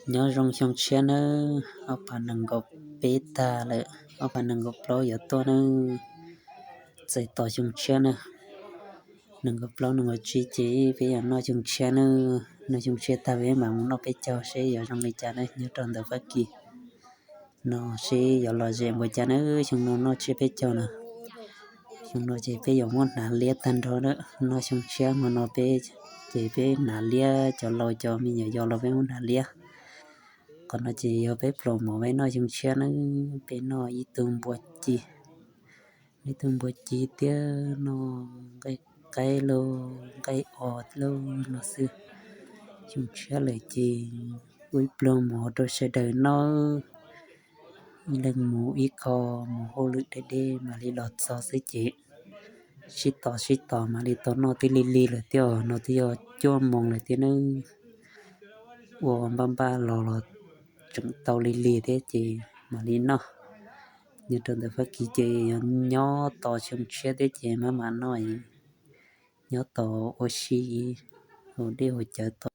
Nyob zoo xyoo tshiab nawb, ob phav nees nkaum peb tag lawm, ob phav nees nkaum plaub yuav tuaj nawb. Txawm tos xyoo tshiab nawb, nees nkaum plaub nees nkaum tsib ces peb yuav noj xyoo tshiab nawb. Noj xyoo tshiab tag peb mam mus noj peb caug seb yuav zoo li cas nawb, nyob rau ntawm Fab Kis no seb yuav lom zem npaum cas nawb. Xyoo no noj tsiab peb caug na, xyoo no ces peb yuav muab hnav liab tag nrho nawb. Noj xyoo tshiab hmo no peb, ces peb hnav liab, cov laus cov me nyuam yaus los peb muab hnav liab. Qhov no ces yog peb pluas mov peb noj xyoo tshiab nawb. Peb noj ib tug npua ci, ib tug npua ci thiab noj nqaij qaib lauj, nqaij os lauj no xwb. Xyoo tshiab lawm ces ua ib pluag mov rau sawv daws noj, ib leeg mus ib qho, mus hauj lwm deb deb mam li los txog xwb ces sib tos sib tos mam li tau noj twb lig lig lawm thiab. No twb yog cuaj moos lawm thiab nawb. Ua npaj npaj los los tseem tau lig lig thiab ces mam li noj. Nyob rau ntawm Fab Kis ces yog nyob tos xyoo tshiab thiab ces mam mam noj, nyob tos ua si, haus dej haus cawv tos.